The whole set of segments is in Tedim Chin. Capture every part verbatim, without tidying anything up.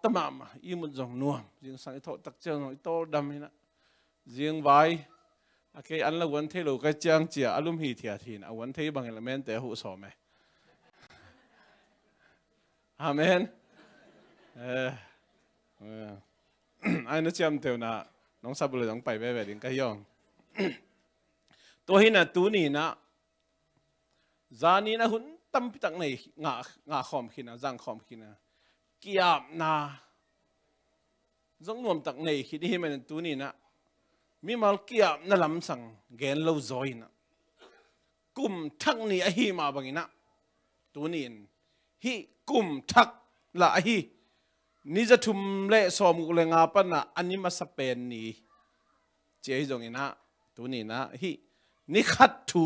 ta mahmah, ihmut zong nuam. Zingsang i thawh tak ciang zong i tawldam hi na. Zingvai a kei an la uan thei lo ka ciang cia a lum hithiat hi na, a uan thei bangin a mente a huh sawm e. Amen. Eh, eh. Ai na ciamtehna nong sap uh le zong pai veve ding ka hi ong. Tua hi na, tuni na, zanin a hun tampi tak nei ngah, ngah khawm khin a, zang khawm khin a, ki-apna zong nuam tak nei khin i hi manin tuni na, mimal ki-apna lamsang gen lo zaw hi na, kum thak ni ahi mah bangin a, tuni in hih kum thak la ahi, ni za thum le sawmguk le nga pan a, a ni masa pen ni ci ahi zongin a, tuni na hih ni khat thu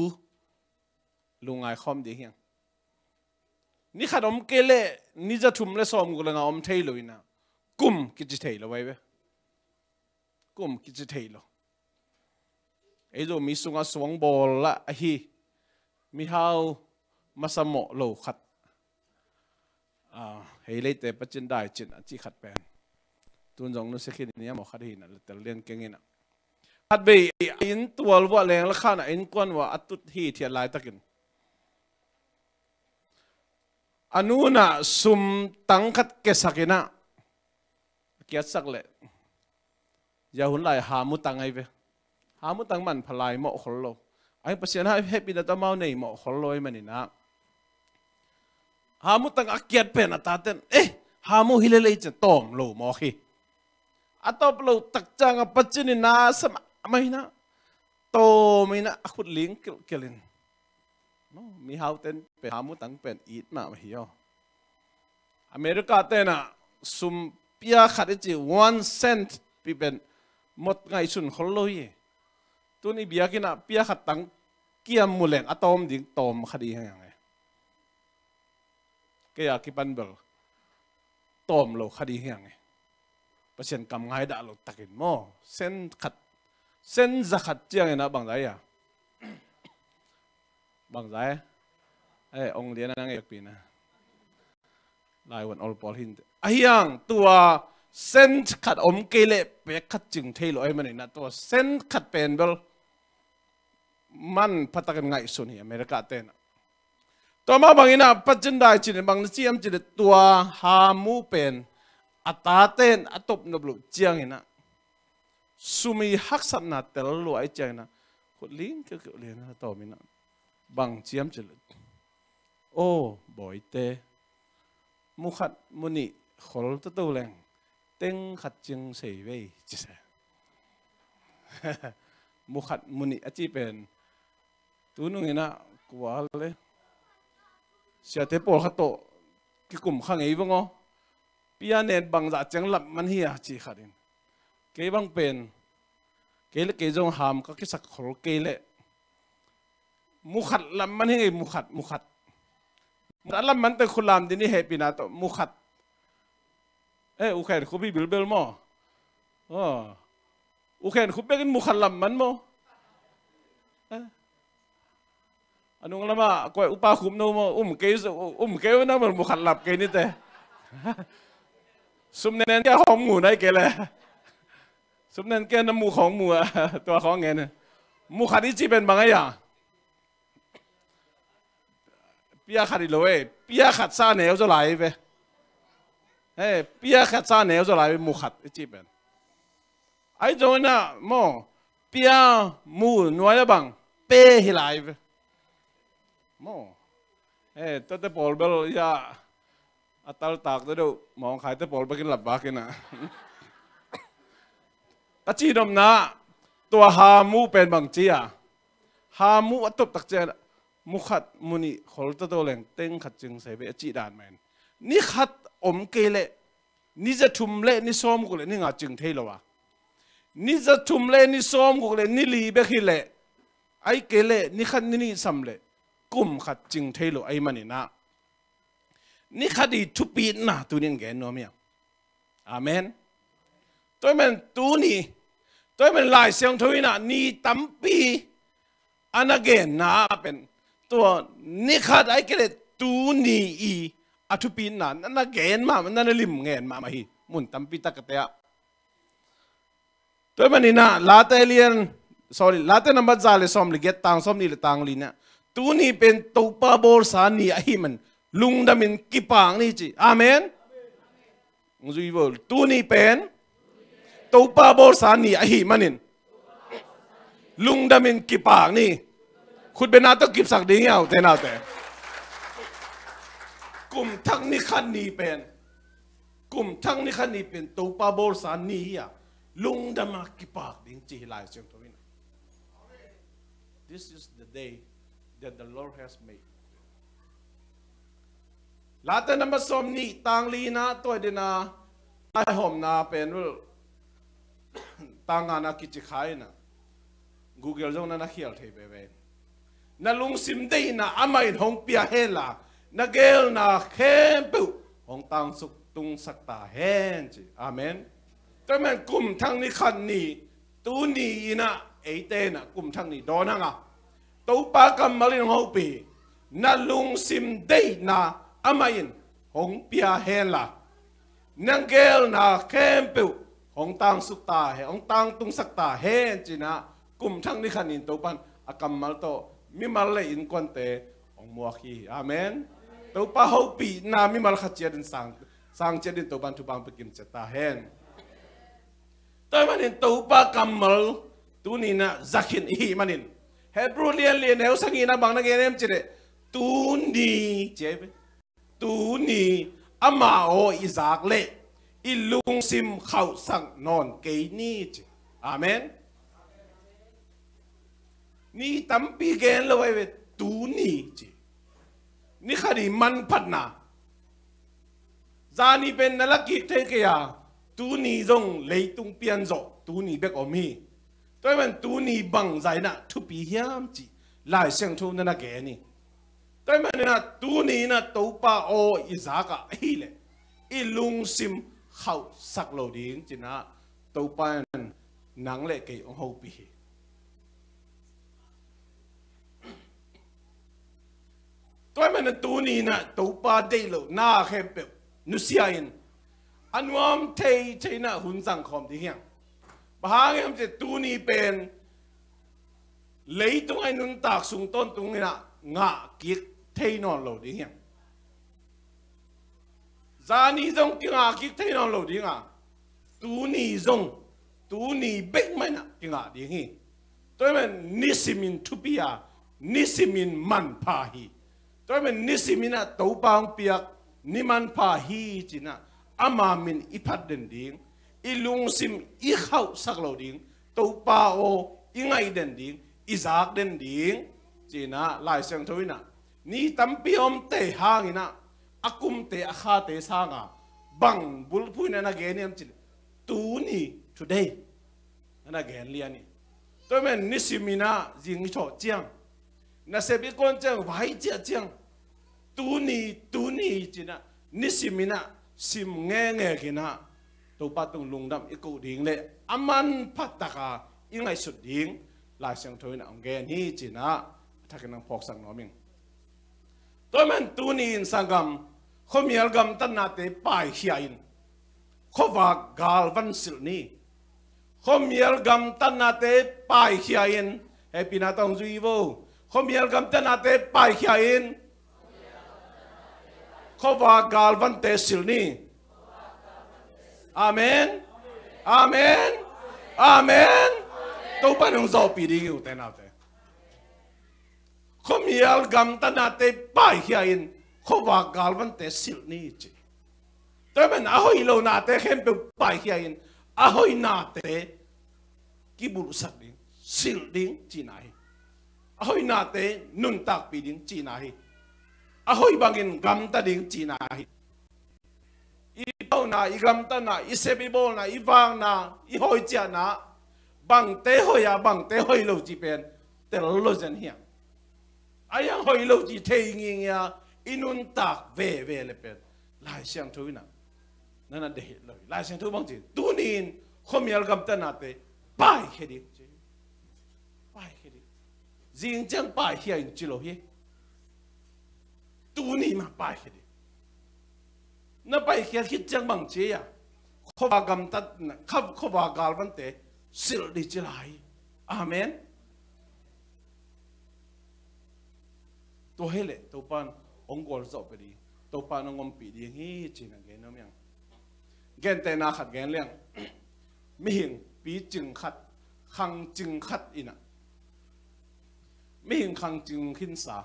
lungngai khawm ding hi hang. Ni khat om kei leh ni za thum le sawmguk le nga om thei lo hi na, kum kici thei lo ahi ve. Kum kici thei lo. Ei Zomi sungah suangbawl lah ahi, mihau masa mawh lo khat, ah, hei leite pacin dai cin a cih khat pen tun zong nusia khin ni a, maw khat hi na, le tel lian keng hi na. Khat vei a inn tual uah leng la khan a innkuan uah a tut hithiat laitakin a nu in a sum tang khat kiasak in a, a kiatsak leh, zia hun lai hamu tang ahi ve. Hamu tang manpha lai mawh khol lo. Ahi Pasian hehpihna tawh amau nei mawh khol lo ahi manin a, hamu tang a kiat pen a taten, eh, hamu hi lel ei ci-a tawm lo mawk hi. A tawp lo tak ciang a pacin in a sa mahmah hi na, tawm in a, a khut ling kilhkilh in. Mihau ten pen hamu tang pen it mahmah hi aw. America ten a sum pia khat i ci, one cent pi pen mawt ngaihsun khol lo hi. Tun i biakinn ah pia khat tang kiam mu leng a tawm ding tawm kha ding hi hang e. Kei a kipan bel tawm lo kha ding hi hang e. Pasian kam ngai dah lo takin maw, sen khat, sen za khat ciangin a bangzah a, bangzah e, ong lian a nang e pi na. Lai uan ol pawl hin te. Ahi hang tua sen khat om kei leh pek khat cing thei lo ahi manin a, tua sen khat pen bel manpha takin ngaihsun hi America ten a. Tua mah bangin a pacin dai cin in bang na ci hiam cih leh tua hamu pen a taten a tawp nop loh ciangin a sum i haksatna tel lua ahi ciangin a khut ling kiukiu lian a tawm in a bang ci hiam cih leh, aw bawite, mu khat mu nih khol toto leng teng khat cing sei vei ci se. Mu khat mu nih a ci pen tunung in a kua le siate pawl khat tawh kikum kha ngei vang aw. Pia nen bangzah ciang lam man hi a ci khat in, kei bang pen, kei le kei zong ham ka kisak khol kei leh mu khat lam man hi ngei, mu khat, mu khat. Mu khat lam man te khut lam ding i hehpihna tawh mu khat. Eh, u khen khup hi bilbel maw? Aw. U khen khup bekin mu khat lam man maw? Eh. A nung lamah koi upa khup no maw? Um kei, um kei na maw, mu khat lap kei ni te. Sum nen kia hong mu nai kei le. Sum nen kia na mu khong mu a, tua khong ngen. Mu khat i ci pen bang a ya. Pia khat i lo e, pia khat sa neu zaw lai ve. Eh, pia khat sa neu zaw lai ve, mu khat i ci pen. Ai zong na maw, pia mu nuai a bang, pe hi lai ve. Maw. Eh, tate pawl bel ya, a taltak te deuh, mawngkhaite pawl bekin lap bakin a. Ka ci nopna, tua hamu pen bang ci a. Hamu a tawp tak ciang, mu khat, mu nih, khol toto leng, teng khat cing sei ve a cih dan mah in. Ni khat om kei leh, ni za thum le, ni sawmguk le, ni nga cing thei lo a. Ni za thum le, ni sawmguk le, ni li bek hi leh, ai kei leh, ni khat ni nih sam leh, kum khat cing thei lo ahi manin a. Ni khat i thupitna tuni in gen nuam hi a. Amen. Tua ahih manin tuni, tua ahih manin Lai Siangtho in a ni tampi a na genna pen tua ni khat ai kei leh tuni i a thupitna na, na gen mahmah, na, na lim ngen mahmah hi. mun tampi tak a te ah. Tua ahih manin ah, Late lian, sorry, Late nambat za le sawm le giat, tang sawm nih le tang li-na, tuni pen Topa bawlsa ni ahih man lungdamin kipak ni ci. Amen. Hong zui vo. Tuni pen Topa bawlsa ni ahih manin lungdamin kipak ni. Khutbetna tawh kipsak ding hi a, ute naute. Kum thak ni khat ni pen, kum thak ni khat ni pen Topa bawlsa ni hi a, lungdam a kipak ding ci hi Lai Siangtho in. This is the day that the Lord has made. Late nambat sawm nih, tang li-na, tua dena, a hawmna pen ul, tang nga-na kici kha in ah, Google zong na na khial thei veve. Na lungsim deihna amah in hong pia henla, na geelna khempeuh hong tangsuk tungsak ta hen ci. Amen. Tua ahih man kum thak ni khat ni, tuni in ah eite in ah kum thak ni dawn hang a, Topa kammal in hong hopih, na lungsim deihna amah in hong pia henla, na geelna khempeuh hong tangsuk ta hen, hong tangtungsak ta hen ci-in ah, kum thak ni khat ni-in Topa'n a kammal tawh mimal le innkuante hong muak hi. Amen. Topa hopihna mimal khat ciat in sang, sang ciat in Topa'n thupha pia kim ciat ta hen. Tua ahih manin Topa kammal tuni-in ah za khin i hih manin, Hebrew lian li, neu sagihna bang na gen hiam cih leh, tuni ci hi ve. Tuni amah aw i zak leh i lungsim khauhsak nawn kei ni ci. Amen. Ni tampi gen lo ahi ve, tuni ci. Ni khat i manphatna. Zani pen na la kik thei kei a, tuni zong leitung pian zawh tuni bek om hi. Tua ahih man tuni bangzah in ah thupi hiam cih Lai Siangtho na na gen hi. Tua ahih manin ah tuni in ah Topa aw i zak a ahih leh i lungsim khauhsak lo ding ci-in ah Topa in nang le kei hong hopih hi. Tua ahih manin tuni in ah Topa deih lohna khempeuh nusia in, a nuam thei thei in ah hun zang khawm ding hi hang. Bang hang hiam cih leh tuni pen leitung a i nuntak sung tawntung in ah ngah kik thei nawn lo ding hi hang. Zani zong kingah kik thei nawn lo ding a, tuni zong, tuni bek mah in ah kingah ding hi. Tua ahih man nisim in thupi a, nisim in manpha hi. Tua ahih man nisim in ah Topa hong piak ni manpha hi ci-in ah ama min i phat den ding, i lungsim i khauhsak lo ding, Topa aw i ngaih den ding, i zak den ding ci-in ah Lai Siangtho in ah ni tampi a omte hangin ah, a kumte a khate sanga bang bulphuh in ah na gen hiam cih leh, tuni, today, na na gen lian hi. Tua ahih man nisim in ah zing i thawh ciang, nasep i kuan ciang, vai ciah ciang, tuni, tuni ci-in ah nisim in ah sim ngekngek in ah Topa tung lungdam i koh ding le a manpha tak a i ngaihsut ding Lai Siangtho in ah hong gen hi ci-in ah a thakin hong phawksak nuam ing. Tua ahih man tuni in sanggam, khuamial gamtatnate paikhia in khuavak galvan silh ni. Khuamial gamtatnate paikhia in, hehpihna tawh hong zui vo. Khuamial gamtatnate paikhia in khuavak galvante silh ni. Amen. Amen. Amen. Topa in hong zawhpih ding hi, ute naute. Khuamial gamtatnate paikhia in khuavak galvante silh ni ci. Tua ahih man a hoih lonate khempeuh paikhia in a hoihnate kibulhsak ding, silh ding cihna hi. A hoihnate nuntakpih ding cihna hi. A hoih bangin gamta ding cihna hi. I pauna, i gamtatna, i sep i bawlna, i vakna, i hawiciahna, bangte hoih a, bangte hoih lo cih pen tel lo zen hi hang. A hiang hoih lo cih thei ngingia i nuntak veve le pen Lai Siangtho in ah na na deih lo hi. Lai Siangtho bang ci, tuni in khuamial gamtatnate paikhia ding ci. Paikhia ding. Zing ciang paikhia in ci lo hi. Tuni mah paikhia ding. Na paikhiat khit ciang bang ci a, khuava gamtat, kha- khuava galvante silh dih ci lai. Amen. Tua hi leh Topan hong gualzawh pia ding, Topan hong ompih ding hi ci-in a gen nuam hi ing. Gentehna khat gen leng, mihing picing khat, khangcing khat in ah, mihing khangcing khinsa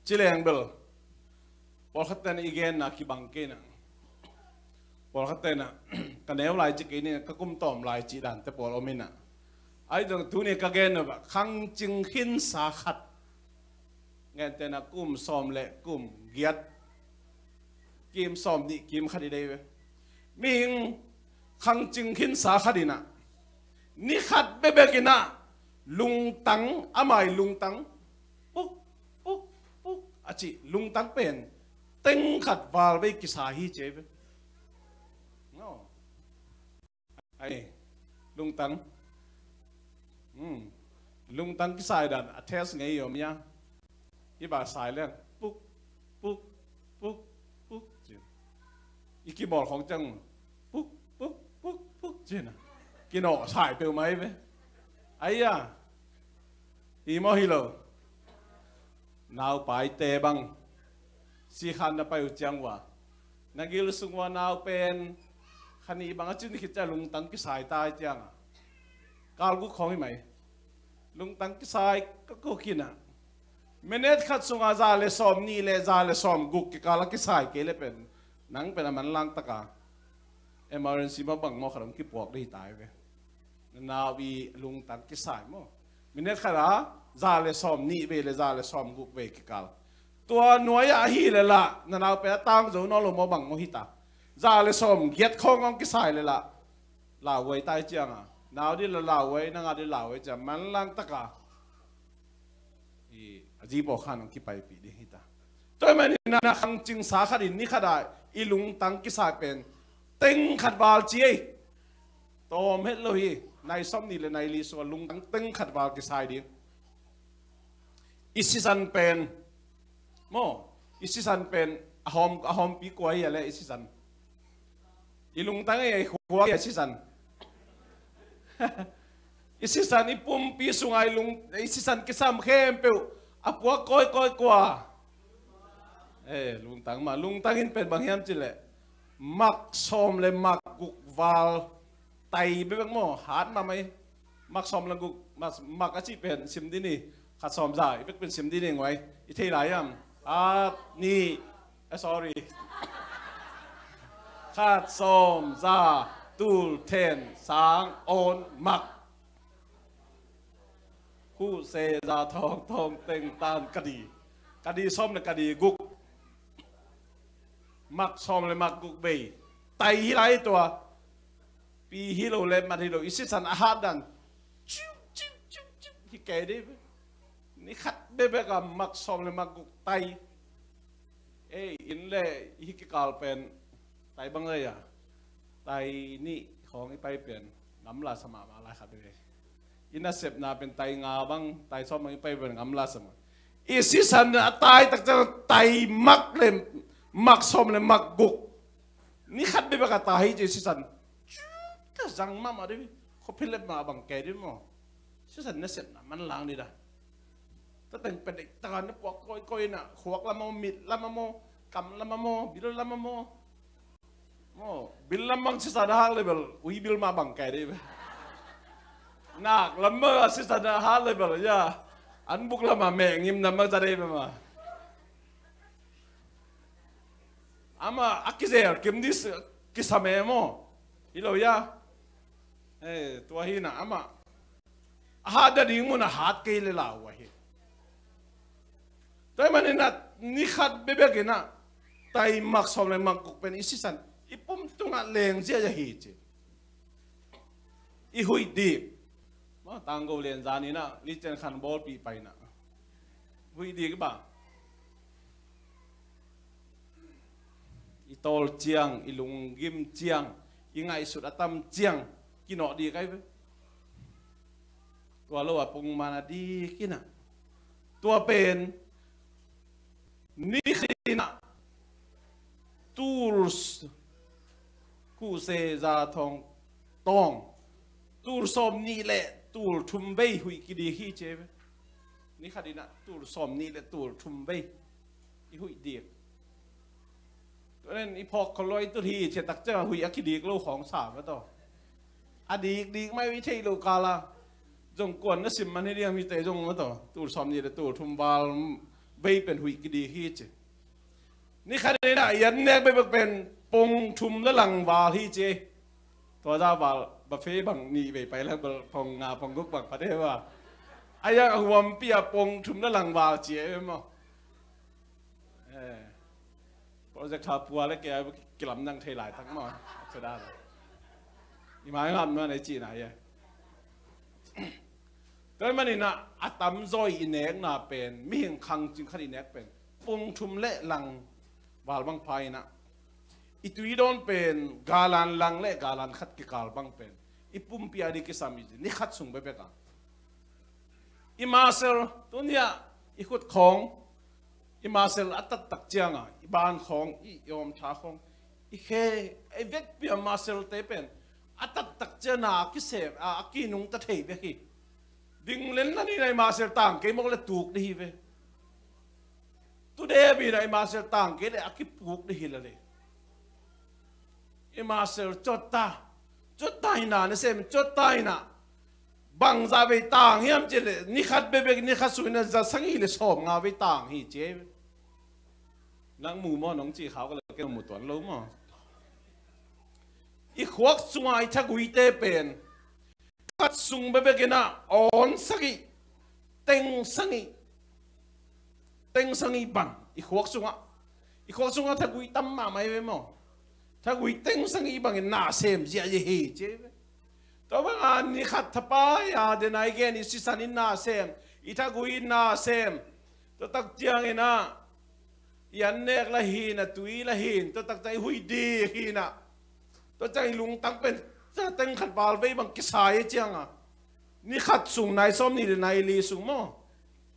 ci leng bel, pawlkhat ten i genna kibang kei in ah, pawlkhat ten ah, ka neu lai ci kei ni, ka kum tawm lai cih dante pawl om in ah, ahi zong tuni ka gen nuam ah, khangcing khinsa khat, gentehna kum sawm le kum giat, kim sawm nih kim khat i dei ve. Mihing khangcing khinsa khat in ah, ni khat bekbek in ah, lungtang, ama i lungtang, puk, puk, puk a cih lungtang pen teng khat val vei kisa hi ci ei ve. No. Ai, lungtang. Hmm. Lungtang kisai dan a test ngei om hia. Hih bang sai leng, puk, puk, puk, puk ci. I kimawl khawng ciang, puk, puk, puk, puk ci-in ah, kinawh sai peuhmah hi ve. Ai-a, hi maw hi lo? Naupaite bang, sikhan na pai uh ciang uh a, na gil sung uh a nau pen kha nih bang a cin khit ciang lungtang kisai ta hi ciang a, kal guk khawng hi mai. Lungtang kisai ka guk in ah, minute khat sungah za le sawm nih le za le sawm guk kikal a kisai kei le pen, nang pen a manlang taka emergency maw bang maw khat hong kipuak ding hi ta hi ve. Na nau i lungtang kisai maw, minute khat ah za le sawm nih vei le za le sawm guk vei kikal. Tua nuai ah ahi le lah na nau pen a tang zo nawn lo maw bang maw hi ta. Za le sawm giat khawng hong kisai le lah, lauhuai ta hi ciang a, nau ding la lauhuai, na nga ding lauhuai ciang manlang taka i a zi pawlkhan hong kipaipih ding hi ta. Tua ahih manin ah, na khangcingsa khat in ni khat ah i lungtang kisai pen teng khat val ci ei. Tawm het lo hi. Nai sawm nih le nai li sungah lungtang teng khat val kisai ding. I sisan pen maw, i sisan pen a hawm, a hawmpi kua hi a le i sisan? I lungtang ei, a i khua ei, a sisan. I sisan, i pumpi sungah i lung, i sisan kisam khempeuh a puak kawikawi kua? Eh, lungtang mah. Lungtang in pen bang hiam cih leh mak sawm le mak guk val tai bekbek maw, hat mahmah hi. Mak sawm le guk, mak, mak a cih pen sim dih ni. Khat sawm za i bek pen sim dih ni, nguai. I thei lai hiam? Khat nih, eh, sorry. Khat sawm za, tul, then, sang, awn, mak. Huh, se, za, thawng, thawng, teng, tan, kadi. Kadi sawm le kadi guk. Mak sawm le mak guk vei tai hi lai tua. Pi hi lo le mat hi lo, i sisan a hat dan ciu, ciu, ciu, ciu hi kei dih. Ni khat bekbek a mak sawm le mak guk tai. Ei, inn le i hi kikal pen tai bang ei a, tai nih khawng i pai pen ngamla sa mahmah lai khat ei. I nasepna pen tai nga bang, tai sawm bang i pai pen ngamla sa mah. I sisan a tai tak ciang tai mak le mak sawm le mak guk. Ni khat bekbek a tai hi ci sisan. Ciu, ka zang mahmah dih. Khuaphilep mah bang kei dih maw. Sisan nasepna manlang dih dah. Tateng pen dek taka na puak kawikawi na, khuak lam a maw, mit lam a maw, kam lam a maw, bil lam a maw. Maw, bil lam bang sisan a hak le bel, ui bil mah bang kei dih bel. Nak lam bang a sisan a hak le bel, ya. An buk lam a meh ngim nam bang za dih bel mah. Amah a kizel kim dih kisam e maw. Hi lo ya. Eh, tua hi na amah a hat nading mun a hat kei le lau ahi. Tua ahih manin ah ni khat bekbek in ah tai mak sawm le mak guk pen i sisan, i pum tungah leng ziai ahi ci. I huih dik. Ma tanggo lian zan in ah Li Cian Khan bawlpih pai in ah huih dik i bang. I tawl ciang, i lunggim ciang, i ngaihsut a tam ciang kinawh dik ahi ve. Tua lo a pungman a dik in ah, tua pen ni khat in ah tools, Khuhse za thawng tawng tul sawm nih le tul thum vei huih kidik hi ci ve. Ni khat in ah tul sawm nih le tul thum vei i huih dik. Tua nen i phawk khol lo i tut hi, ciah tak ciang a huih a kidik lo khawng sa mah tawh. A dikdik mai i theih loh kal a zong kuan na sim man hi diam, mite zong mah tawh, tul sawm nih le tul thum val vei pen huih kidik hi ci. Ni khat in ah i an nek bekbek pen pung thum le lang val hi ci. Tua zah val buffet bang nih vei pai lak bel pung nga pung guk bang pha thei va. A yang a huampi a pung thum le lang val ci e maw. Eh. Project ha pua le ke a kilam nang thei lai tak maw. Tua dan. I mai ngam nuan ei cihna hi e. Tua ahih manin ah a tamzaw i nekna pen, mihing khangcing khat i nek pen pung thum le lang val bang pha in ah, i tui dawn pen galan lang le galan khat kikal bang pen i pumpi a ding kisam i ni khat sung bekbek a. I muscle, tuni-ah i khut khawng, i muscle a tattak cianga i ban khawng, i awmtha khawng, i khe, i vekpi a muscle te pen a tattak cianga a kisem, a, a kinungta thei bek hi. Dinglen la ni na i muscle tang kei mawk le tuk ding hi ve. Tude bi na i muscle tang kei le a kipuk ding hi la le. I muscle cot ta, cot ta hi na, nasem cot ta hi na. Bangzah vei tang hiam cih leh ni khat bekbek, ni khat sung in ah za sagih le sawm nga vei tang hi ci. Nang mu maw, nong cih khau ka le ke mu tuan lo maw. I khuak sunga i thaguite pen khat sung bekbek in ah awn sagih, teng sagih, teng sagih bang i khuak sungah, i khuak sungah thagui tam mahmah hi ve maw. Thagui teng sagih bangin na sem ziahziah hi ci hi ve. Tua banga ni khat thapai a, den a i gen i sisan in na sem, i thagui in na sem. Tua tak ciangin ah i an nek la hi na, tui la hi na, tua tak ciang i huih dik hi na. Tua ciang i lungtang pen teng khat val vei bang kisai cianga ni khat sung, nai sawm nih le nai li sung maw,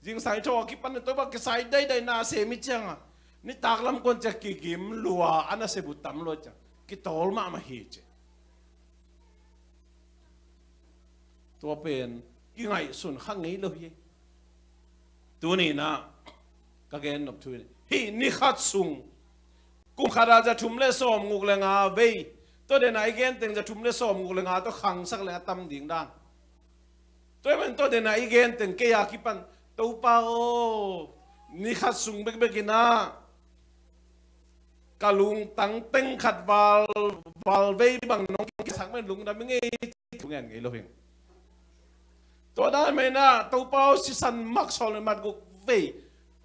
zingsang i tho a kipan na tua bang kisai daidai na sem hi cianga, nitak lam kuan ciang kigim lua, a nasep uh tam lua ciang kitawl mahmah hi ci. Tua pen kingaihsun kha ngei lo hi. Tuni in ah ka gen nop thu in, hih ni khat sung, kum khat a za thum le sawm nguk le nga vei, tua den a i gen teng za thum le sawm nguk le nga tawh khangsak le a tam ding dan. Tua ahih man tua den a i gen teng kei a kipan, Topa aw, ni khat sung bekbek in ah ka lungtang teng khat val, val vei bang nong kisak men lungdam i ngei, thu ngen ngei lo hing. Tua dan mah in ah Topa aw, sisan mak sawm le mat guk vei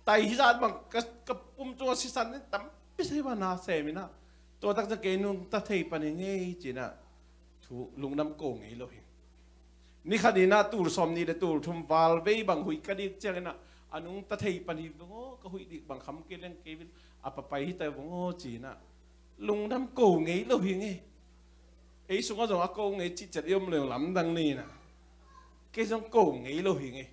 tai hi zat bang ka, ka pum cunga sisan tampi sai bang na sem in ah, tua tak ciang kei nungta thei pan hi ngei ci in ah thu lungdam ko ngei lo hing. Ni khat in ah tul sawm nih le tul thum val vei bang huih ka dik ciangin ah, a nungta thei pan hi veng aw, ka huih dik bang kham kei leng kei vil a papai hi ta veng aw ci in ah lungdam ko ngei lo hing e. Ei sungah zong a ko ngei cihciat i om leng lamdang ni in ah, kei zong ko ngei lo hing e.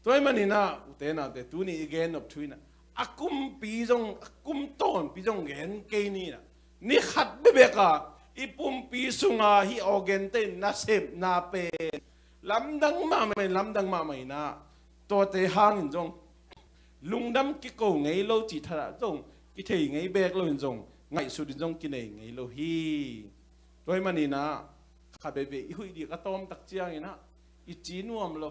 Tua ahih manin ah ute naute, tuni i gen nop thu in ah, a kumpi zong, a kum tawnpi zong gen kei ni in ah, ni khat bekbek a i pumpi sunga hih organ te in nasepna pen lamdang mahmah in, lamdang mahmah in ah, tuate hangin zong lungdam kiko ngei lo cih thadah zong, kithei ngei beek lo in zong, ngaihsut in zong kinei ngei lo hi. Tua ahih manin ah khat veivei i huih dik a tawm tak ciangin ah i ci nuam lo.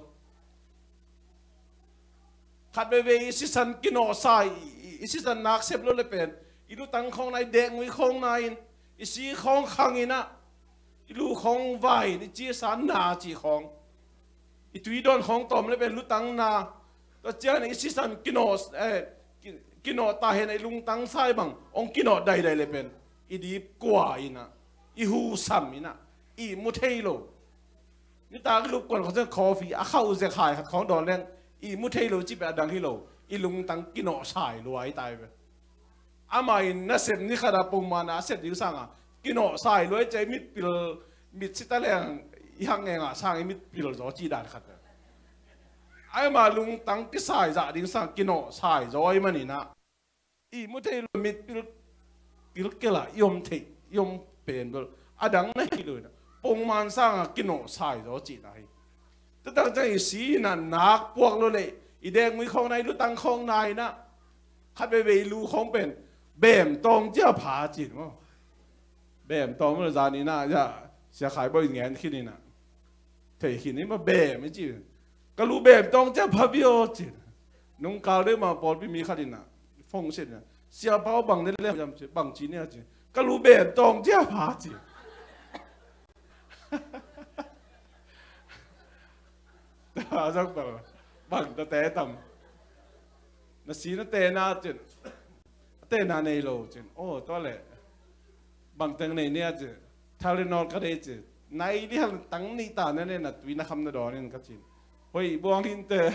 Khat veivei i sisan kinawhsa, i, i, i sisan nak sep lo le pen, i lutang khawng na, i dekngui khawng na in, i si khawng khang in ah, i lu khawng vai in, i cisa na ci khawng, i tui dawn khawng tawm le pen lutang na. Tua ciangin i sisan kinawh, eh, ki-, kinawh ta hen a, i lungtang sai bang hong kinawh daidai le pen i dip kua in ah, i husam in ah, i mu thei lo. Nitak lup kuan khawng ciang coffee a khauh zek hai khat khawng dawn leng i mu thei lo cih pen a dang hi lo, i lungtang kinawh sai lua i tai ve. Amah in nasep ni khat a pongmana a sep ding sanga kinawh sai lua i ci a, i mitpil, mit si ta leng i hang ngenga sang i mitpil zaw cih dan khat ve. Amah lungtang kisai zah ding sang kinawh sai zaw ahih manin ah i mu thei lo, mitpil kilkel a i om theih, i om pen bel a dang na hi lo in ah, pongman sangah kinawhsai zaw cihna hi. Tutak ciang i si in ah nak puak lo leh i dek mui khawng na, i lutang khawng na in ah, khat veivei i lu khawng pen beem tawng cia pha cin maw. Beem tawng maw, zan in ah, ya, Sia Khai Bawi in ngen khin in ah, thei khin in maw, beem i ci. Ka lu beem tawng cia pha viau cin. Nungkal deuh mah pawlpi mi khat in ah phone sin in ah, Sia Pau, bang ne le hiam ci, bang ci nia ci. Ka lu beem tawng cia pha ci. A zak bang, bang ta te tam. Na si na te na cin. A te na nei lo cin. Oh, tua le. Bang teng nei nia ci. Tylenol ka dei ci. Nai di hal tang ni ta na ne na tui na kham na dawn in ka cin. Hoi, buang hin te.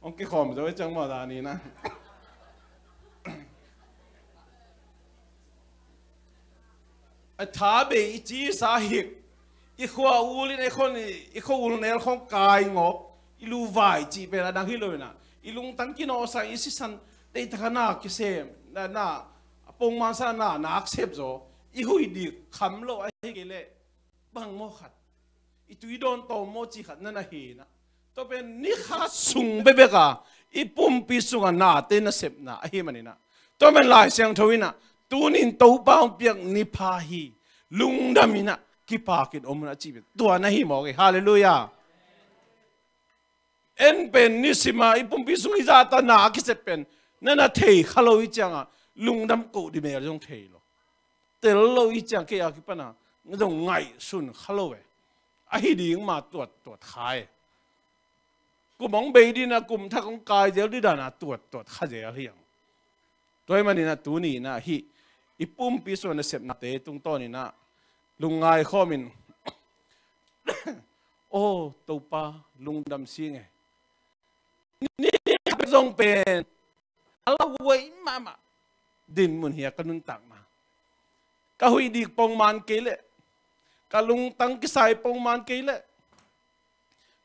Ong kikhawm zo i ciang maw ta ni na. A tha bei i ci sa hik, i khua ul in, i khua, i khua ul nel khawng kai ngawk, i lu vai cih pen a dang hi lo in ah, i lungtang kinawhsai, i sisan deihtak a na kisem, na, na, a pongman sa na nak sep zaw, i huih dik kham lo ahi kei leh bang maw khat. I tui dawn tawm maw cih khat na na hi in ah. Tua pen ni khat sung bekbek a, i pumpi sungah nate nasepna ahi man in ah. Tua pen Lai Siangtho in ah, tuni in Topa hong piak ni pha hi, lungdam in ah, kipak in om un a cih pen tua na hi mawk hi. Halleluiah. En pen nisim a i pumpi sung i zahta na a kisep pen na na thei kha lo i ciangah, lungdam koh ding mel zong thei lo. Tel lo i ciang kei a kipan a zong ngaihsun kha lo e. Ahi ding mah tuat, tuat kha e. Kum hong bei ding a, kum thak hong kai zel ding dan a tuat, tuat kha zel hi ang. Tua ahih man in ah tuni in ah hih i pumpi sung nasepnate tungtawn in ah lungngai khawm in, aw Topa, lungdam sing e. Ni zong pen a lauhuai mahmah dinmun hi a, ka nuntakna, ka huih dik pongman kei leh, ka lungtang kisai pongman kei leh,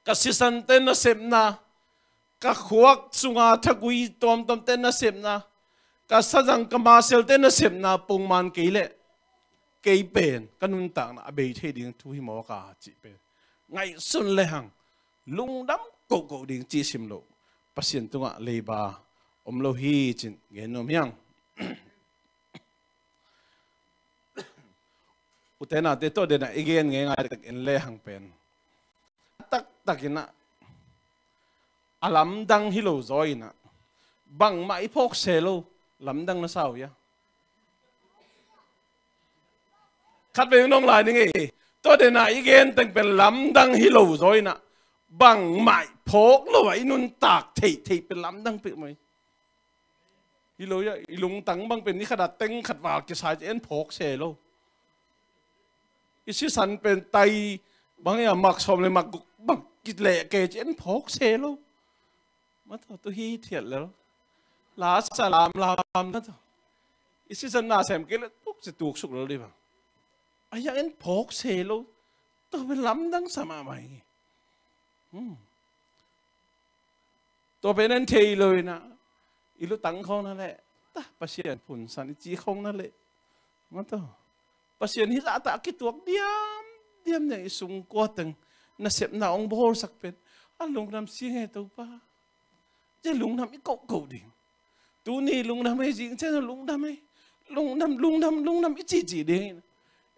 ka sisante nasepna, ka khuak sunga thagui tuamtuamte nasepna, ka sazang ka maselte nasepna pongman kei leh, kei pen ka nuntakna a bei thei ding thu hi mawk a cih pen ngaihsun lehang, lungdam kohkoh ding cih sim loh Pasian tungah leiba om lo hi cih gen nuam hi ang. Ute naute, tua den a i gen ngeingai tak en lehang pen a taktak in ah, a lamdang hi lo zaw in ah, bangmah i phawk se lo, lamdang na sa uh hia? Khat vei nong lai ning ei. Tua den a i gen teng pen lamdang hi lo zaw in ah, bangmah i phawk lo a i nuntak theih theih pen lamdang peuhmah hi. Hi lo hia, i lungtang bang pen ni khat a teng khat val kisai ci en phawk se lo. I sisan pen tai bang hia, mak sawm le mak guk bang kileh kei ci en phawk se lo. Mataw, tu hi thiat lel. La sa lam lam na taw. I sisan na sem kei leh tuk ci tuk suk lel dih bang. A hiang en phawk se lo. Tua pen lamdang sa mahmah hi. Hmm. Tua pen en thei lo in ah, i lutang khawng na leh, ta Pasian phunsan i ci khawng na leh, mataw, Pasian hih zahta a kituak diamdiam nia, i sungkua teng nasepna hong bawlsak pen a lungdam sing e Topa. Zia lungdam i kohkoh ding. Tuni lungdam ei, zing ciang lungdam ei. Lungdam, lungdam, lungdam i cihcih ding.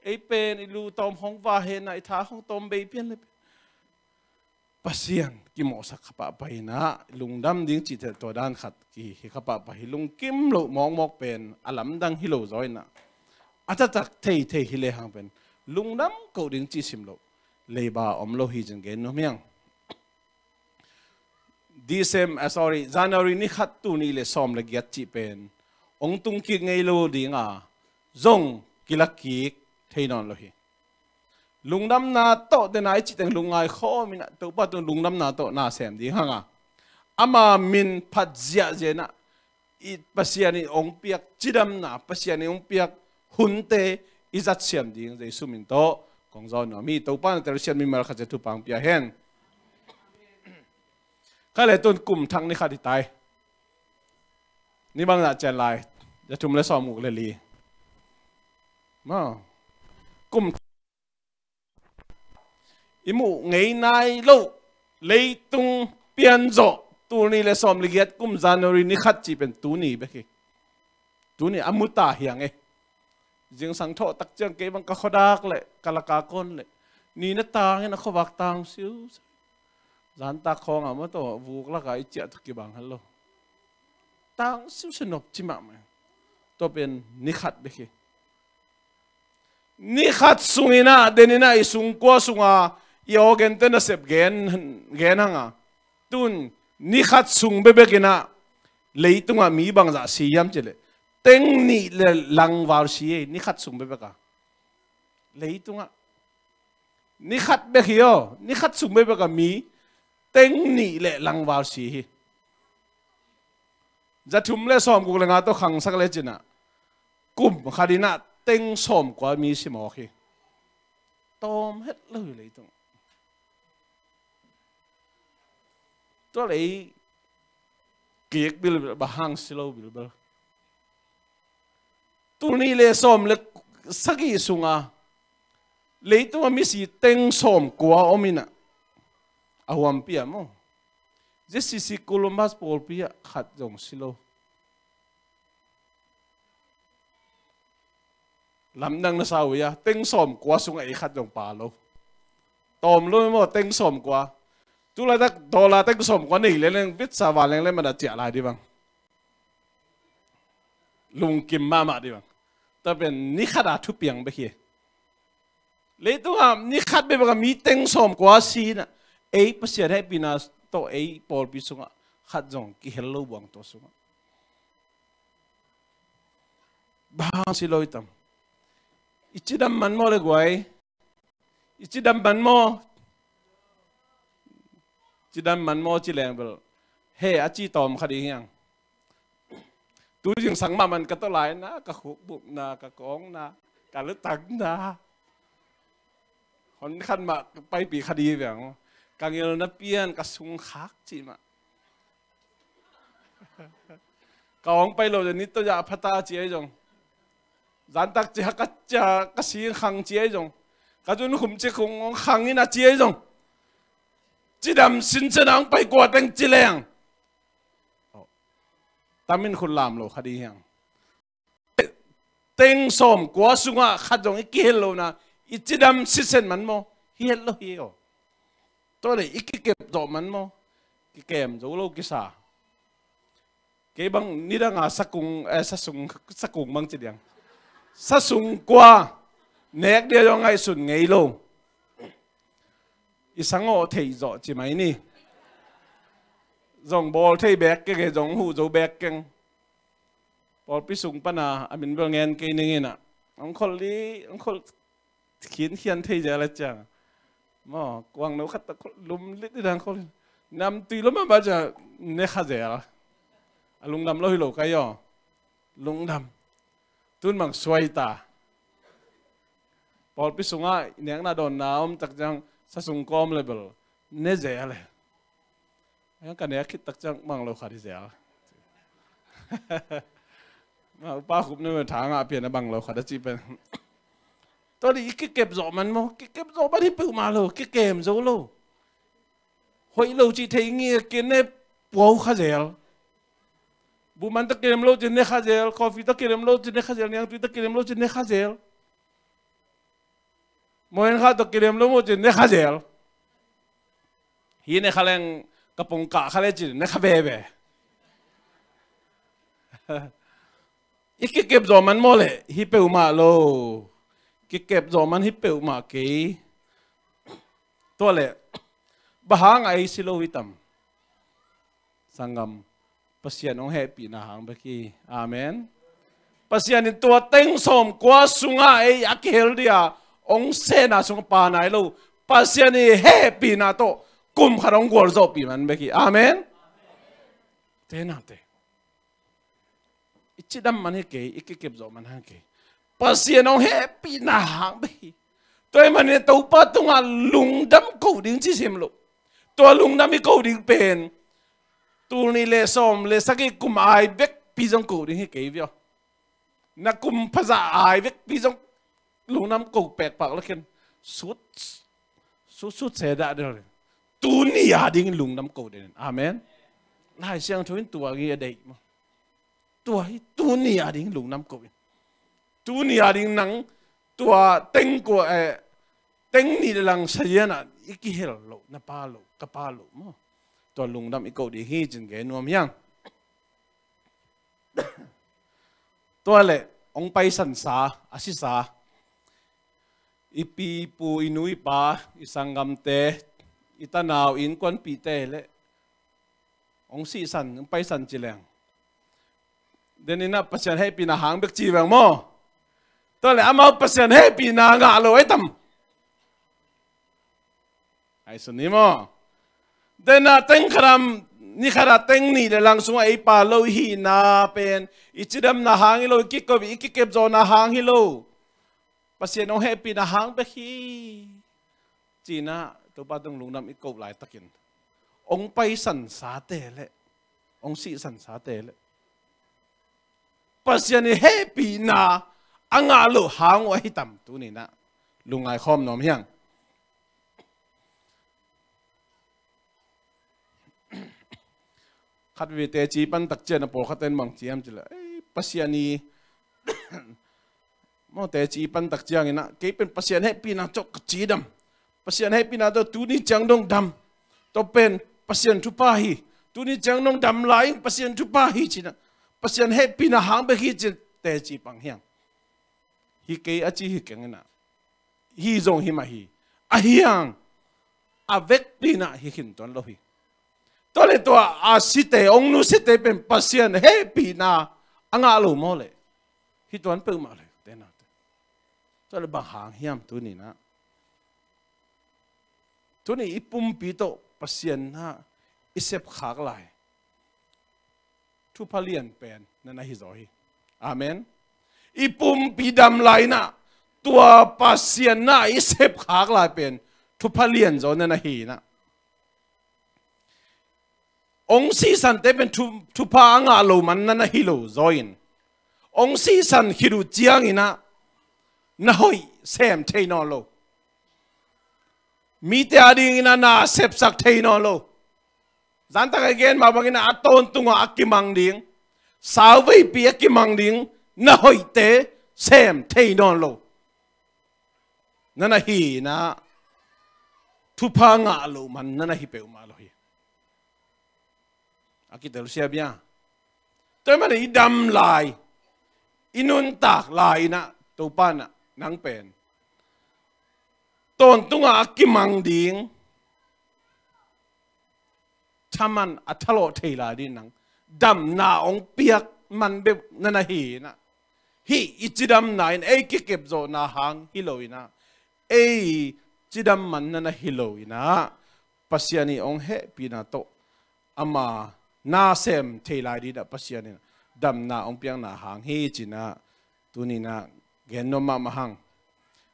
Ei pen i lu tawm hong va hen a, i tha hong tawm bei pian le pen Pasian kimawhsak kha pahpah in ah, lungdam ding cihte tua dan khat kihi kha pahpah hi. Lungkim loh mawkmawk pen a lamdang hi lo zaw in ah, a taktak theithei hi lehang pen lungdam koh ding cih sim loh leiba om lo hi cih gen nuam hi ang. Decem-, ah, sorry, January ni khat, tul nih le sawm le giat cih pen hong tung kik ngei lo ding a, zong kila kik thei nawn lo hi. Lungdamna tawh den a i cih teng lungngai khawm in ah, Topa tung lungdamna tawh na sem ding hang a, ama min phat ziahziah in ah, i Pasian in hong piak cidamna, Pasian in hong piak hunte i zat siam ding Jesu min tawh kong zawn nuam hi. Topa in a telsiam mimal khat zia thupha hong pia hen. Kha le tun kum thak ni khat hi tai. Ni bang zah cian lai, za thum le sawm guk le li. Maw, kum i muh ngei nai loh leitung pianzawh, tul nih le sawm le giat kum January ni khat cih pen tuni bek hi. Tuni a mu ta hiang e. Zingsang thawh tak ciang kei bang ka khuadak le ka laka kawn le ni na tangin a khuavak tang siu. Zantak khawngah maw tawh vuk lakah i ciah tawh kibang hel lo. Tang siusia nop ci mahmah. Tua pen ni khat bek hi. Ni khat sunginah deninah i sungkua sunga i awgente nasep gen, gen hanga. Tun ni khat sung bebekinah leitungah mi bangzah si hiam cileh teng nih le langval si ei, ni khat sung bebeka. Leitungah ni khat bek hi aw, ni khat sung bebeka mi teng nih le langval si hi. Za thum le sawmguk le nga tawh khangsak le cinah kum khat inah teng sawmkua mi si mawk hi. Tawm het lo hi leitung. Tua lei kik bilbel, bang hang si lo bilbel. Tul nih le sawm le sagih sunga leitunga misi teng sawmkua om inah a huampi ah maw, Z C C Columbus pawlpi ah khat zong si lo. Lamdang na sa uh ia, teng sawmkua sungah ei khat zong pa lo. Tawm lo maw, teng sawmkua. Tulaitak dollar teng sawmkua nei leleng vitsa vanleng le mana ciah lai di bang. Lungkim mahmah di bang. Tua pen ni khat a thupiang bek hi. Leitungah ni khat bebek a mi teng sawmkua si inah ei Pasian hehpihna tawh ei pawlpi sungah khat zong kihel lo buang tua sungah. Bang si lo i tam. I cidam man maw le guai? I cidam man maw? Cidam man maw ci leng bel he a ci tawm kha ding hiang. Tu zingsang mahmah ka tawh laina, ka khukbupna, ka kawngna, ka lutakna, hon khan mah paipih kha ding hi veng. Ka ngilna pian, ka sungkhak cih mah. Ka awng pai lo zia ni tawh zah phata ci ei zong. Zantak ci ha ka cia ka sing khang ci ei zong. Ka zun khum ci khung khang in a ci ei zong. Cidam sinsen a hong pai kua teng ci leng tamin khut lam lo kha ding hiang. Teng sawmkua sungah khat zong i kihel lona i cidam sisen man maw? Hi het lo hi aw. Tua le i kikep zawh man maw? Kikem zo lo kisa. Kei bang nidanga sakung, eh, sasung, sakung bang ci diang. Sasung kua nek dia zong ngaihsun ngei lo. I sangawh theih zawh ci mai ni. Zong bawl thei bek keng e, zong huh zo bek keng. Pawlpi sung pana a min bel ngen kei ning inah. Ang khol li, ang khol khinkhian thei zel a ciang. Maw, kuang no khat ta khol lum lit i dang khol. Nam tui lum a ba cia ne kha zel. A lungdam lo hi lo kai aw. Lungdam. Tun mang suai ta. Pawlpi sungah nekna dawnna om tak ciang sasung kawm le bel ne zel e. Ka nek khit tak ciang mang lo kha di zel. Ma upa khup ne me thangah pian a bang lo kha da ci pen. Tua di i kikep zawh man maw? Kikep zawh man hi peuhmah lo, kikem zo lo. Hoih lo cih thei ngi a ken ne puau kha zel. Buhman ta kilem lo cin ne kha zel, coffee ta kilem lo cin ne kha zel, niangtui ta kilem lo cin ne kha zel. Mohen kha ta kilem lo mo cin ne kha zel. Hi ne kha leng ka pong kah kha le cin ne kha veve. I kikep zawh man maw le hi peuhmah lo. Kikep zawh man hi peuhmah kei. Tua le bang hang a ei si lo hi tam. Sanggam, Pasian hong hehpihna hang bek hi. Amen. Pasian in tua teng sawmkua sungah ei a kihel dia hong sehna sungah pa nai lo. Pasian i hehpihna tawh kum khat hong gualzawhpih man bek hi. Amen. Te nate. I cidam man hi kei, i kikep zawh man hang kei. Pasian hong hehpihna hang bek hi. Tua ahih manin Topa tungah lungdam ko ding ci sim lo. Tua lungdam i ko ding pen tul nih le sawm le sagih kum ai vekpi zong ko ding hi kei via. Na kum phazah ai vekpi zong Lungdam ko pekpak lo khin. Sut, sut, sut se dah del. Tuni a ding lungdam ko den. Amen. Lai Siangtho in tua ngi a deih maw. Tua hi tuni a ding lungdam ko in. Tuni a ding nang tua teng ko, eh, teng nih le lang sazian ah i kihel lo, na pa lo, ka pa lo maw. Tua lungdam i ko ding hi cin gen nuam hiang. Tua le, hong paisan sa, a sisa, i pi i pu, i nu i pa, i sanggamte, i tanau, i innkuanpihte le hong sihsan, hong paisan ci leng. Deninah Pasian hehpihna hang bek ci veng maw. Tua le amau Pasian hehpihna ngah lo ai tam. Ai sun ni maw. Deninah teng khatam, ni khatah teng nih le lang sungah ei pa lo i hihna pen i cidamna hang hi lo, i kikop, i kikepzawhna hang hi lo. Pasian hong hehpihna hang bek hi. Cinah Topa tung lungdam i ko laitakin hong paisan sate le hong sihsan sate le Pasian i hehpihna a ngah loh hang uh ahi tam tuninah lungngai khawm nuam hiang. Khat vei teci pantak ciang a pawlkhat in bang ciam cila, ei, Pasian i maw, teci pantak cianginah kei pen Pasian hehpihna cawh ka cidam. Pasian hehpihna tawh tuni ciang dong dam. Tua pen Pasian thupha hi. Tuni ciang dong dam lai in Pasian thupha hi cinah Pasian hehpihna hang bek hi cin teci pang hiang. Hi kei a ci hi kenginah hi zong hi mah hi. A hiang a vekpinah hi khin tuan lo hi. Tua le tua a site, hong nu site pen Pasian hehpihna a ngah lo maw le. Hi tuan peuhmah le, tenate. Tua le bang hang hiam tuninah. Tuni i pumpi tawh Pasian na i sepkhak lai. Thupha lian pen na na hi zaw hi. Amen. I pumpi dam lai inah tua Pasian na i sepkhak lai pen thupha lian zaw na na hi inah. Hong sihsante pen thu, thupha a ngah lo man na na hi lo zaw in. Hong sihsan khit uh cianginah na hoih sem thei nawn lo. Mite a dinginah na sepsak thei nawn lo. Zantak a i gen mah bangin a tawntungah a kimang ding, sauveipi a kimang ding na hoihte sem thei nawn lo. Na na hi inah thupha ngah loh man na na hi peuhmah lo hi. A kitelsiam bia. Tua man i dam lai, i nuntak lai inah Topa nah nang pen tawntungah a kimang ding thaman a thalawh thei lai ding nang damna hong piak man beuh na na hi inah. Hih i cidamna in ei kikepzawhna hang hi lo inah, ei cidam man na na hi lo inah, Pasian i hong hehpihna tawh ama na sem thei lai dinah Pasian in damna hong piakna hang hi cinah tuninah gen nuam mahmah hang.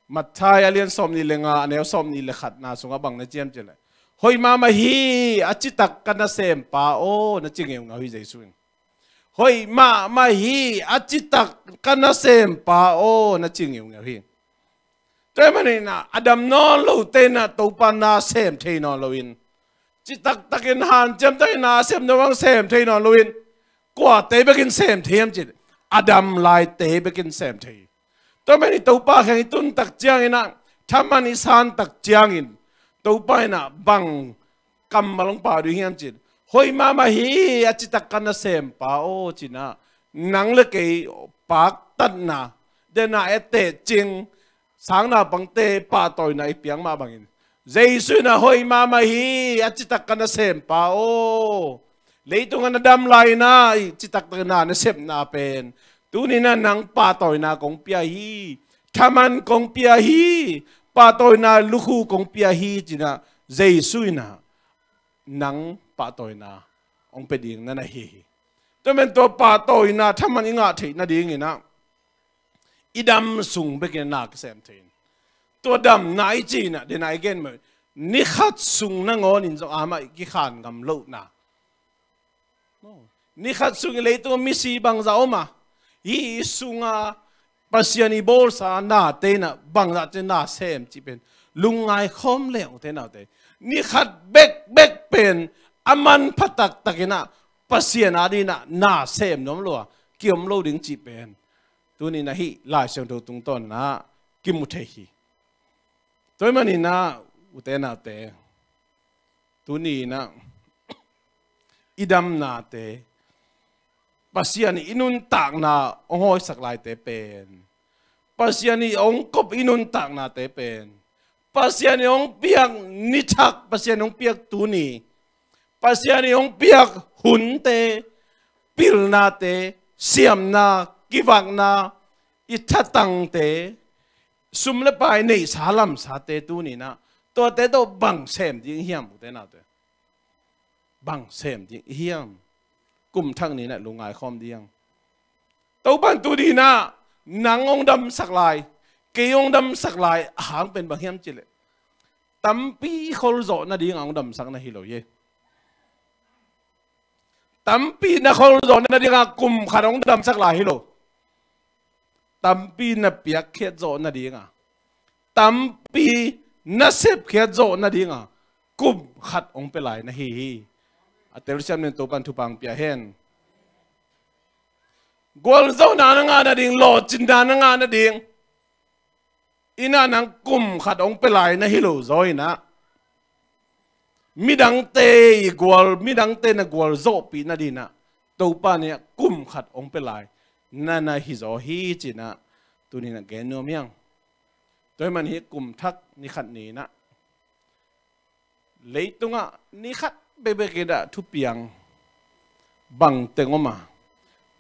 Matthai a lian sawmnih le nga, a neu sawmnih le khatna sungah bang na ciam cileh, hoih mahmah hi, a citak ka nasempa aw, na ci ngeungeu hi Jesu in. Hoih mahmah hi, a citak ka nasempa aw, na ci ngeungeu hi. Tua ahih maninah a dam nawn lote inah Topa na sem thei nawn loin, citaktakin hanciamtakin na sem nawn bang sem thei nawn loin, kuate bekin sem thei hiam cih a dam laite bekin sem thei. Tua ahih manin Topa kiang i tuntak cianginah, thaman i santak ciangin Topa inah bang kammal hong pau ding hiam cih, hoih mahmah hi, a citak ka nasempa aw cinah nang le kei paktatna, dena etteh cing, sangnaupangte pahtawina i piak mah bangin Jesu inah hoih mahmah hi, a citak ka nasempa aw. Leitungah na dam lai inah i citaktakin na nasepna pen tuninah nang pahtawina kong pia hi, thaman kong pia hi, pahtawina lukhu kong pia hi cinah Jesu inah nang pahtawina hong pia ding na na hi hi. Tua man tua pahtawina thaman i ngah theih nadinginah i dam sung bekin na kisem thei in. Tua damna i cih inah dena i gen mah, ni khat sung nangawnin zong amah i kikhan ngam lohna. Ni khat sung i leitung misi bangzah om a, hih i sunga Pasian i bawlsa nate in ah bangzah ci na sem cih pen lungngai khawm leng ute naute, ni khat bekbek pen a manpha taktak in ah Pasian adingin ah na sem nuam lo a kiom lo ding cih pen tuni in ah hih Lai Siangtho tungtawn in ah kimu thei hi. Tua ahih manin ah ute naute, tuni in ah i damnate, Pasian i nuntakna hong hawisak laite pen, Pasian i hong kop i nuntaknate pen, Pasian i hong piak ni thak, Pasian i hong piak tuni, Pasian i hong piak hunte, pilnate, siamna, kivakna, i thatangte, sum le pai neihsa lamsate tuni in ah tuate tawh bang sem ding hiam ute naute? Bang sem ding hiam? Kum thak ni in ah lungngai khawm ding. Topan tuni in ah nang hong damsak lai, kei hong damsak lai a hang pen bang hiam cih leh, tampi kholzawh nading a hong damsak na hi lo hi. Tampi na kholzawh nading a kum khat hong damsak lai hi lo. Tampi na piakkhiat zawh nading a, tampi na sepkhiat zawh nading a kum khat hong pia lai na hi hi. A telsiam ning, Topan thupha hong pia hen. Gualzawhna na ngah nading, lawhcinna na ngah nading in ah nang kum khat hong pia lai na hi lo zaw in ah, midangte i gual, midangte na gualzawhpih nading in ah Topa in ah kum khat hong pia lai na na hi zaw hi ci in ah tuni in ah gen nuam hi hang. Tua ahih manin hih kum thak ni khat ni in ah leitungah ni khat bekbek in ah thupiang bangteng om a,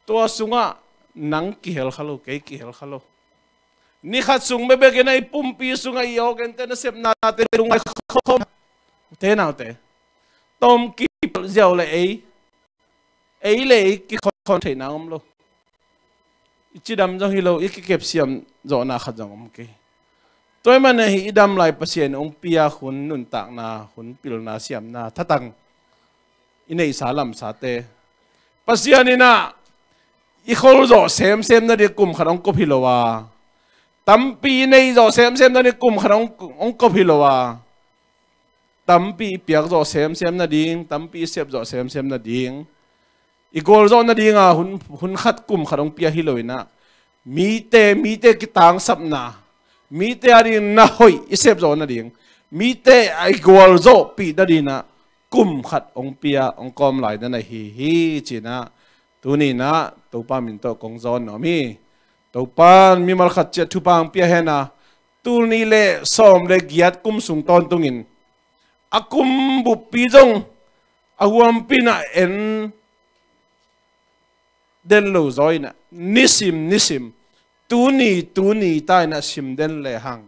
tua sungah nang kihel kha lo, kei kihel kha lo. Ni khat sung bekbek in ah i pumpi sungah i awkente nasepnate lungngai khawm, ute naute, tawmkik ziau le ei, ei le ei kikhon theihna om lo. I cidam zong hi lo, i kikepsiam zawhna khat zong om kei. Tua ahih manin hih i dam lai Pasian hong piak hun, nuntakna, hun pilna, siamna, thatang i neihsa lamsate, Pasian in ah i kholzawh semsem nading kum khat hong kop hi lo a, tampi i neih zawh semsem nading kum khat hong, hong kop hi lo a, tampi i piak zawh semsem nading, tampi i sep zawh semsem nading, i gualzawh nading a hun, hun khat kum khat hong pia hi lo in ah, mite, mite kitangsapna, mite ading na hoih i sep zawh nading, mite a i gualzawhpih nading in ah kum khat hong pia, hong kawm lai na na hi hi ci in ah tuni in ah Topa min tawh kong zawn nuam hi. Topan mimal khat ciat thupha hong pia hen a, tul nih le sawm le giat kum sung tawntungin a kum buppi zong a huampi in ah en den lo zaw in ah, nisim nisim, tuni tuni ta in ah sim den lehang,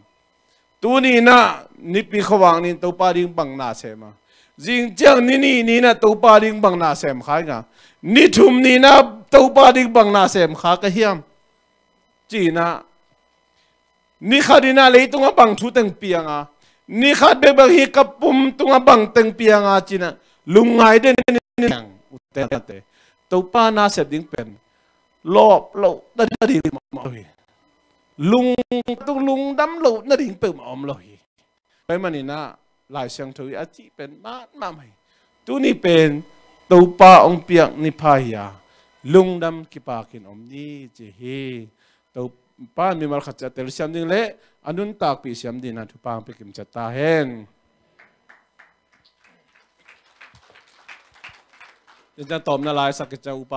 tuni in ah Nipi khuavak ni in Topa ding bang na sem a, zing ciang ni nih ni in ah Topa ding bang na sem kha ing a, ni thum ni in ah Topa ding bang na sem kha ka hiam ci in ah, ni khat in ah leitungah bang thu teng piang a, ni khat bekbek hi ka pum tungah bang teng piang a ci in ah lungngai den in ah, ute naute, Topa na sep ding pen lawp loh nading peuhmah om lo hi. Lung, lungdam loh nading peuhmah om lo hi. Tua ahih manin ah Lai Siangtho i a cih pen mahmah hi. Tuni pen Topa hong piak ni pha hi a, lungdam kipakin om ni ci hi. Topa in mimal khat ciat telsiam ding le a nuntakpih siam ding in ah thupha hong pia kimciat ta hen. Tawpna lai sak ciang Upa